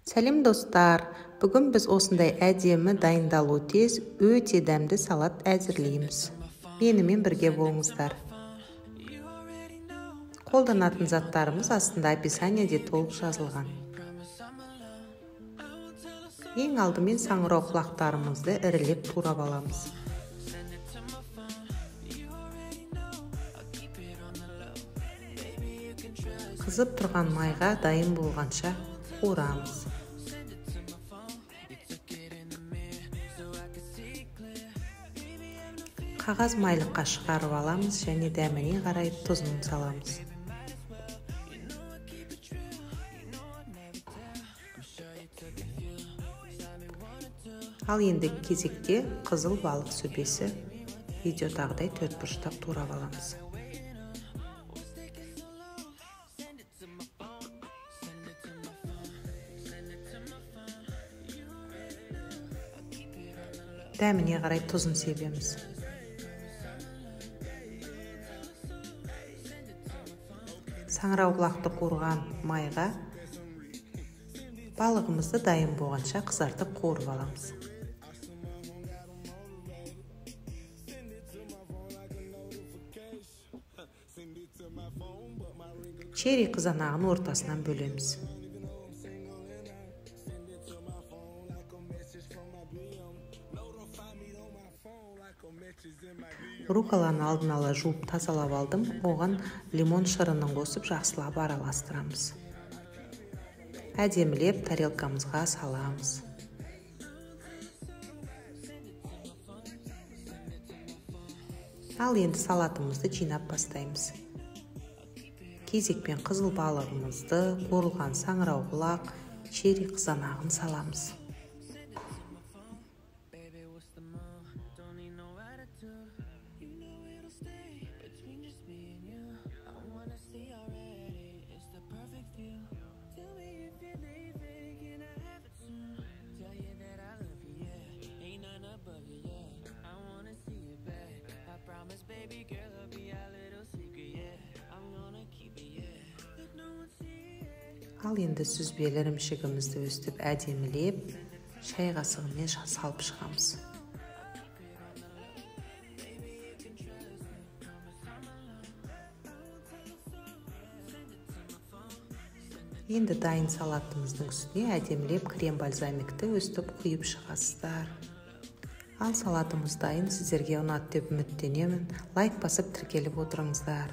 Сәлем достар! Бүгін біз осындай әдемі, дайындалуы тез, өте дәмді салат әзірлейміз. Менімен бірге болыңыздар. Қолданатын заттарымыз астында описаниеде толық жазылған. Ең алдымен саңырауқұлақтарымызды ірілеп турап аламыз. Қызып тұрған майға дайын болғанша қуырамыз. Қағаз майлыққа шығарып аламыз және дәміне қарай тұзын саламыз. Ал енді кезекте қызыл балық сүбесі видеодағыдай төрт бұрыштап турап аламыз. Дәміне қарай тұзын себеміз. Саңырауқұлақты қуырған майға балығымызды дайын болғанша қызартып қуырып аламыз. Черри қызанағын ортасынан бөлеміз. Рукколаны алдын ала жуып тазалап алдым. Оған лимон шырынын қосып жақсылап араластырамыз. Әдемілеп тарелкамызға саламыз. Ал енді салатымызды жинап бастаймыз. Кезекпен қызыл балығымызды, қуырылған саңырауқұлақ, черри қызанағын саламыз. Ал енді сүзбелі ірімшігімізді өстіп әдемілеп шай қасығымен салып шығамыз. Енді дайын салатымыздың үстіне әдемілеп крем бальзамикті өстіп құйып шығасыздар. Ал салатымыз дайын, сіздерге ұнады деп үміттенемін. Лайк басып тіркеліп отырыңыздар.